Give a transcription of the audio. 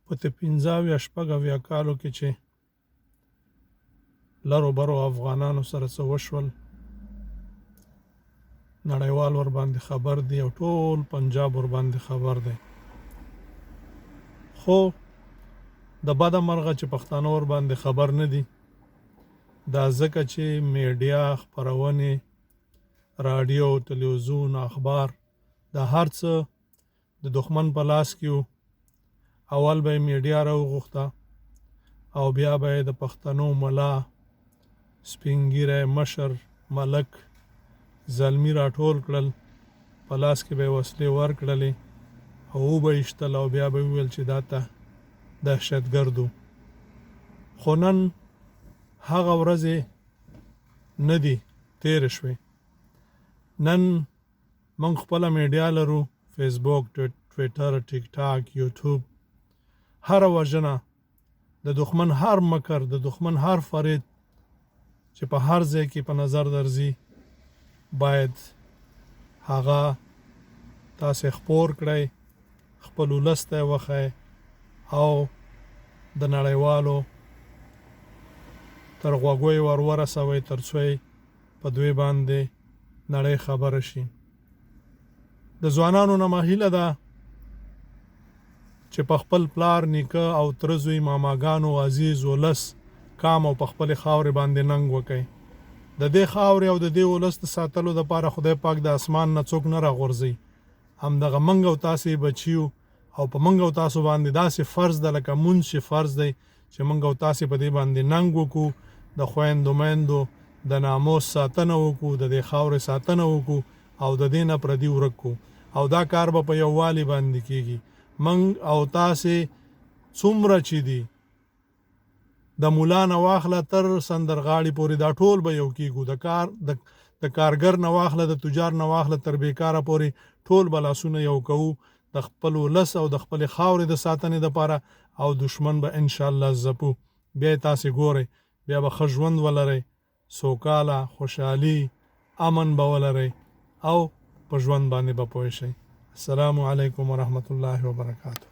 په 75 76 کالو کې چې لرو برو افغانانو سره څه وشول، نړیوال ورباندې خبر دي او ټول پنجاب ورباندې خبر دی. خو د بده مرغه چې پښتانه ورباندې خبر نه دي، دا ځکه چې میډیا، خپرونې، راډیو، تلویزیون، اخبار، دا هر څه د دښمن په لاس کې وو. اول به یې میډیا راوغوښته او بیا به یې د پښتنو ملا، سپین ږیری، مشر، ملک، زلمي راټول کړل، په لاس کې به یې وسلې ورکړلې او وبه یشتل او بیا به یې وویل چې دا ته دهشتګرد و. خو نن هغه ورځې نه دي تېرې شوې. نن موږ خپله میډیا لرو، فیسبوک، ټویټر، ټیک ټاک، یوټیوب. هره وژنه، د دښمن هر مکر، د دښمن هر فرید چې په هر ځای کې په نظر درځي، باید هغه تاسې خپور کړئ، خپل ولس ته یې وښیئ او د نړیوالو تر غوږو یې ور ورسوئ، تر څو یې په دوی باندې نړۍ خبره شي. د ځوانانو نه ما هیله ده چې په خپل پلار، نیکه او تره زوی، ماماګانو، عزیز ولس، کام او په خپلې خاورې باندې ننګ وکړئ. د دې خاورې او د دې ولس د ساتلو لپاره خدای پاک د اسمان نه څوک نه راغورځوي، همدغه موږ او تاسې یې بچي یو او په موږ او تاسو باندې داسې فرض ده لکه مونځ چې فرض دی چې موږ او تاسې په دې باندې ننګ وکړو، د خویندو میندو د ناموس ساتنه وکړو، د دې خاورې ساتنه وکړو او د دې نه پردي ورک کړو. او دا کار به په یووالي باندې کیږي. موږ او تاسې څومره چې دي، د ملا نه واخله تر سندرغاړي پورې، دا ټول به یو کیږو. د کار د د کارګر نه واخله، د تجار نه واخله تر بیکاره پورې، ټول به لاسونه یو کوو د خپل ولس او د خپلې خاورې د ساتنې لپاره او دښمن به ان شاء الله ځپو. بیا یې تاسې ګورئ، بیا به ښه ژوند ولرئ، سوکاله، خوشحالي، امن به ولرئ او په ژوند باندې به پوه شئ. السلام علیکم ورحمت الله وبرکاته.